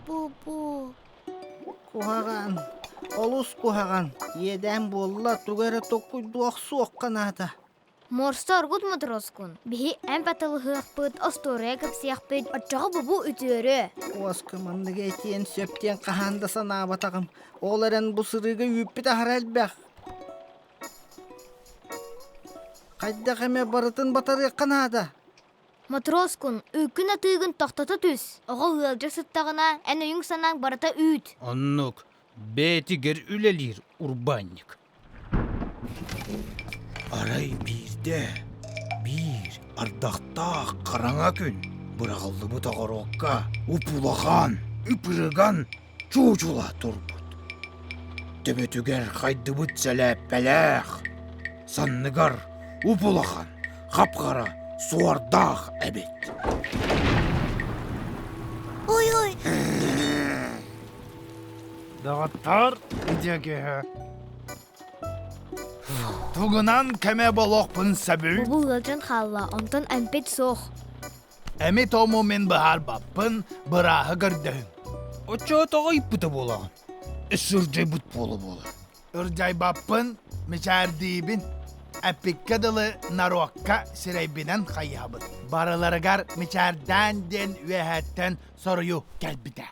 Бу-бу. Куһаҕан, олус куһаҕан, иэдээн буолла, тугу эрэ толкуйдуох суохха наада. Морсо оргут мотороскун. Биһи эмп атылыһыахпыт, остуоруйа кэпсиэхпит, оччоҕо бубу үтүөрүө. Уоска маннык этиэн сөп диэн хаһан да санаабатаҕым. Ол эрэн бу сырыыга үүппүт аһара элбэх. Хайдах эмэ барытын батарыахха наада. Матроскун, үүккүн атыыгын тохтото түс. Оҕо ыалдьа сыттаҕына, эн өйүҥ-санааҥ барыта үүт. Оннук, бэйэтигэр үлэлиир урбаанньык. Арай биирдэ, биир ардахтаах хараҥа күн быраҕыллыбыт оҕуруокка уп-улахан, ып-ырыган чуучула турбут. Төбөтүгэр хайдыбыт сэлээппэлээх, санныгар уп-улахан, хап-хара суордаах эбит. Ой-ой! Доҕоттоор, идиэкиһэ. Тугунан кэмэ буолуохпун сөбүй? Бу ыалдьан хаалла, онтон эмпит суох. Эми тому мин быһаарбаппын, бырааһы көрдөһүҥ. Оччоҕо тоҕо ыйыппыта буолаҕын? Ырдьайбыт буола-буола. Ырдьайбаппын, мичээрдиибин. Эппиккэ дылы норуокка сирэйбинэн хайыһабын. Барыларыгар мичээрдээн диэн үөһэттэн соруйу кэлбитэ.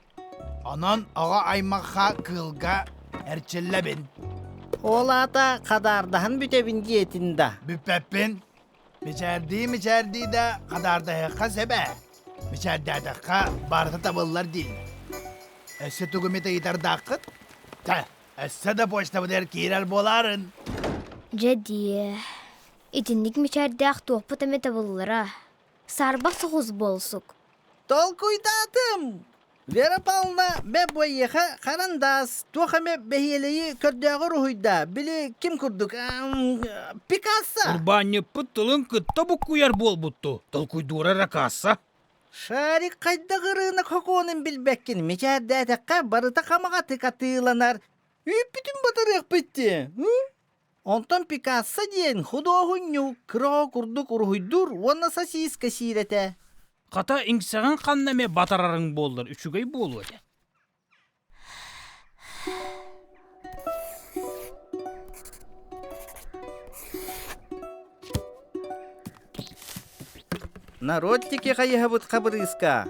Онон оҕо аймахха кыылга эрчиллэбин. Ол аата хадаардаһан бүтэбин диэтин да. Бүппэппин. Мичээрдии-мичээрдии да хадаардаһыахха сөп ээ. Мичээрдээтэххэ барыта табыллар дииллэр. Өссө тугу эмит ыйытардааххыт? Чэ, өссө да почтабытыгар киирэр буолаарын. Дьэ диэ, итинник мичээрдээх туохпут эмэ табыллара. Саарбах соҕус буолсук. Толкуйдаатым! Вера Павловна бэп буойиэхэ харандаас, туох эмэ бэһиэлэйи көрдөөҕү уруһуйда, били ким курдук, Пикассо! Урбаанньыппыт тылын кытта буккуйар буолбутту, толкуйдуура эрэ касса. Шарик хайдах ырыынак хокуонун билбэккин, мичээрдээтэххэ барыта хамаҕатык атыыланар. Үүппүтүн батарыахпыт дии. Онтон Пикассо диэн худуоһунньук кыра курдук уруһуйдуур уонна сосиска сиир этэ. Хата иҥсэҕин ханна эмэ батарарыҥ буоллар үчүгэй буолуо этэ. Народ диэки хайыһабыт хабырыыска.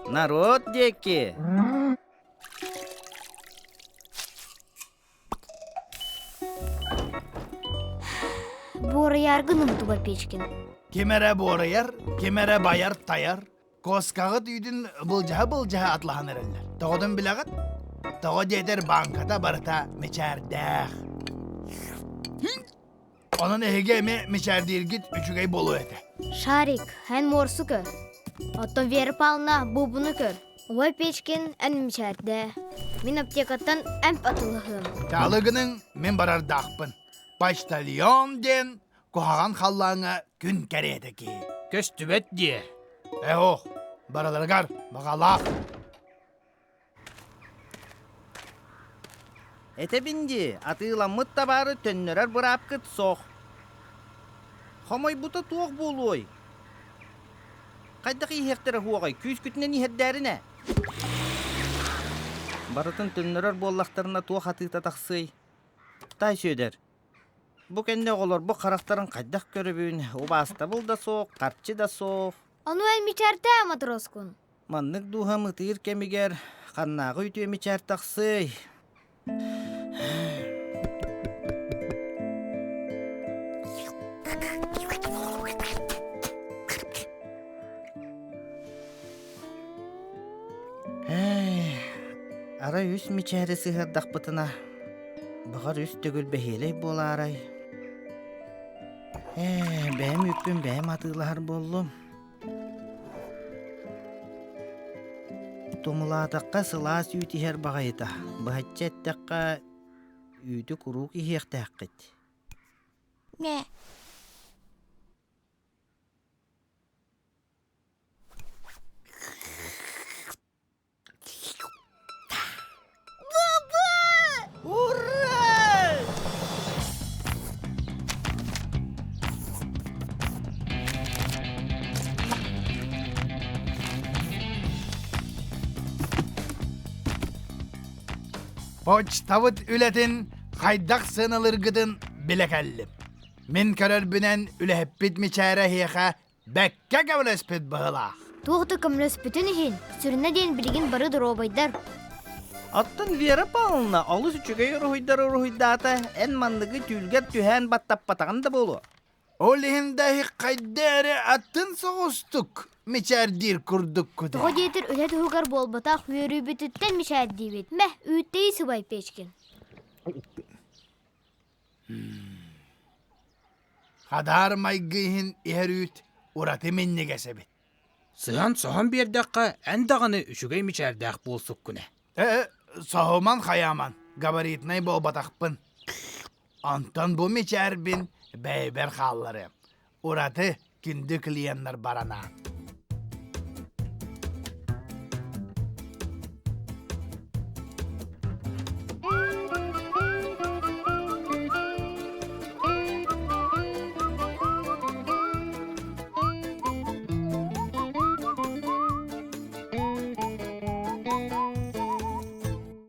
Народ диэки. Буорайааргын умтуга Печкин. Ким эрэ буорайар, ким эрэ байар-тайар. Куоскаҕыт үүтүн былдьаһа-былдьаһа атлаһан эрэллэр. Тоҕотун билэҕит? Тоҕо диэтэр бааҥката барыта мичээрдээх. Онон эһиги эмиэ мичээрдииргит үчүгэй буолуо этэ. Шарик, эн муорсу көр. Оттон Вера Павловна бубуну көр. Убай Печкин эн мичээрдээ. Мин аптекаттан эмп атылаһыам. Чаалыгының мин барардаахпын. Почтальон диэн куһаҕан халлааҥҥа күн кэриэтэ киһи. Көстүбэт диэ. Э ох, барыларыгар баҕалаах. Этэбин дии, атыыламмыт табаары төннөрөр быраапкыт суох. Хомойбута туох буолуой? Хайдах иһиэхтэрэ уоҕай, күүскүтүнэн иһэрдээрин ээ. Барытын төннөрөр буоллахтарына туох атыыта тахсыай? Таай Сүөдэр, бу кэннэ оҕолорбут харахтарын хайдах көрөбүн, убаастабыл да суох, харчы да суох. Ону эн мичээрдээ матроскун. Маннык дууһам ытыыр кэмигэр ханнааҕы үтүө мичээр тахсыай? Эй, арай үс мичээри сыһыардахпытына, баҕар үс төгүл бэһиэлэй буолаарай? Ээ, бэйэм үппүн бэйэм атыылаһар буоллум. Тумулаатахха сылаас үүт иһэр баҕайыта, быһаччы эттэххэ, үүтү куруук иһиэхтээххит. Мэ. Ура! Почтабыт үлэтин хайдах сыаналыыргытын билэ кэллим. Мин көрөрбүнэн үлэһиппит мичээрэ эһиэхэ бэккэ көмөлөспүт быһыылаах. Туох да көмөлөспүтүн иһин, сүрүнэ диэн билигин бары доруобайдар. Оттон Вера Павловна олус үчүгэй уруһуйдары уруһуйдаата, эн манныгы түүлгэр түһээн баттаппатаҕын да буолуо. Ол иһин да хайда эрэ атын соҕустук мичээрдиир курдуккут. Тоҕо диэтэр үлэ туһугар буолбатах үөрүүбүтүттэн мичээрдиибит. Мэ, үүттэйи сыбай Печкин. Хадаар майгы иһин иһэр үүт ураты минньигэс эбит. Сыһан-соһон биэрдэххэ, эн даҕаны үчүгэй мичээрдээх буолсуккун ээ. Э, соһуман хайааман, габаритнай буолбатахпын. Онтон бу мичээрбин бэйэбэр хаалларыам. Ураты күндү клиеннар барана.